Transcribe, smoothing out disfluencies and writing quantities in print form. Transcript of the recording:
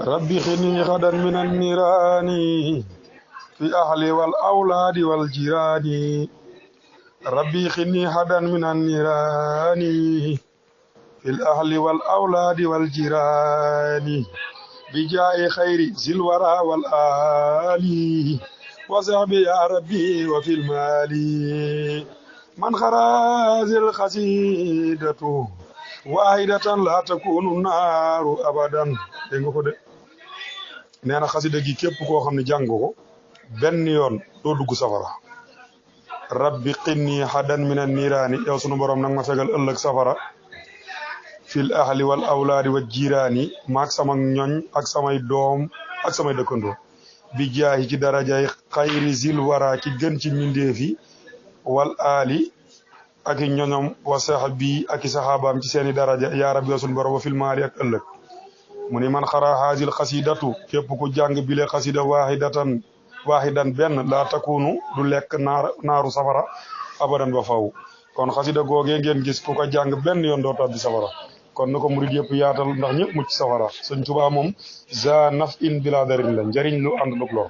ربي خني غدا من النيران في أهلي والأولاد والجيران ربي خني غدا من النيران في الأهل والأولاد والجيران بجاه خير ذي الورى والآل وصحبي يا ربي وفي المال من خراز القصيدة واحدة لا تكون النار أبدا دنگو de neena xasida gi képp koo xam ne jàng ko benn yoon doo dugg safara rabbi qinni hadan min an-niraani yow sunu borom nag ma fegal ëllëg safara fil ahli wal awlaadi wa jiraani maak sama ñoñ ak samay doom ak samay dëkkandoo bi jaahi ci darajay xayri zil wara ci gën ci mindeefi wal ali ak ñoñom wa sahbi ak sahabaam ci seeni daraja ya rabbi yow sunu borom wa fil maali ak ëllëg mu ni man xara haazil xasidatu képp ku jàng bile xasida waahidan benn laa takunu du lekk naaru safara abadan ba faw kon xasida googee ngeen gis ku ko jàng benn yoon doo tàbbi safara kon na ko murid yëpp yaatal ndax ñëpp mucc safara Sëñ Tuubaa moom za naf in bila darin la njariñ lu ànd luk lor